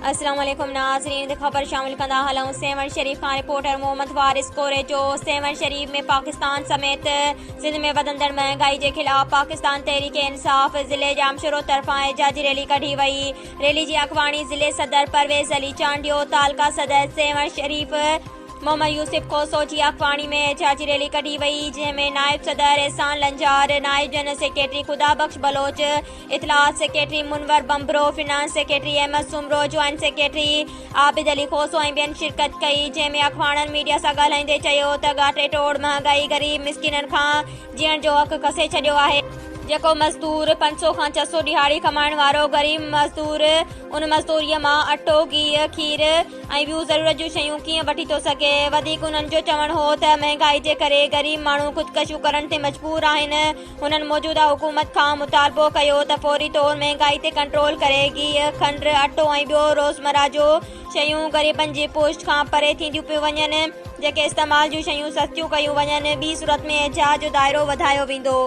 السلام عليڪم ناظرين خبر شامل ڪندا هلون سيوهڻ شريف کان رپورٽر محمد وارث ڪوريجو سيوهڻ شريف ۾ پاڪستان سميت سنڌ ۾ وڌندڙ مهانگائي جي خلاف پاڪستان تحريڪ انصاف ضلعي ڄامشورو طرفان احتجاجي ريلي ڪڍي وئي ريلي جي اڳواڻي ضلعي صدر پرويز علي چانڊيو، تعلقه صدر سيوهڻ شريف محمد يوسف کوسو جي اڳواڻي ۾ احتجاجي ريلي ڪڍي وئي، جنهن ۾ نائب صدر احسان لنجار، نائب جنرل سيڪريٽري خدا بخش بلوچ، اطلاعات secretary Munawar Bhanbhro, finance secretary Ahmed Soomro, joint secretary Abid Ali Khoso ۽ ٻين شرڪت ڪئي، جنهن ۾ اڳواڻن ميڊيا سان ڳالهائيندي چيو ته ڳاٽي ٽوڙ مهانگائي غريب مسڪينن کان جيئڻ جو حق کسي ڇڏيو آهي. جيڪو مزدور 500 کان 600 ڏهاڙي ڪمائڻ وارو غريب مزدور ان مزدوريء مان اٽو، گيهه، کير ۽ ٻيون ضرورت جون شيون ڪيئن وٺي ٿو سگهي؟ وڌيڪ انهن جو چوڻ هو ته مهنگائي جي ڪري غريب ماڻهو خودڪشيون ڪرڻ تي مجبور آهن. هنن موجوده حڪومت کان مطالبو ڪيو ته فوري طور مهنگائي تي ڪنٽرول ڪري گيهه، کنڊ، اٽو ۽ ٻيو روزمره جو شيون غريبن جي پهچ کان پري ٿينديون پيون وڃن، جيڪي استعمال جون شيون سستيون ڪيون وڃن، ٻي صورت ۾ احتجاج جو دائرو وڌايو ويندو.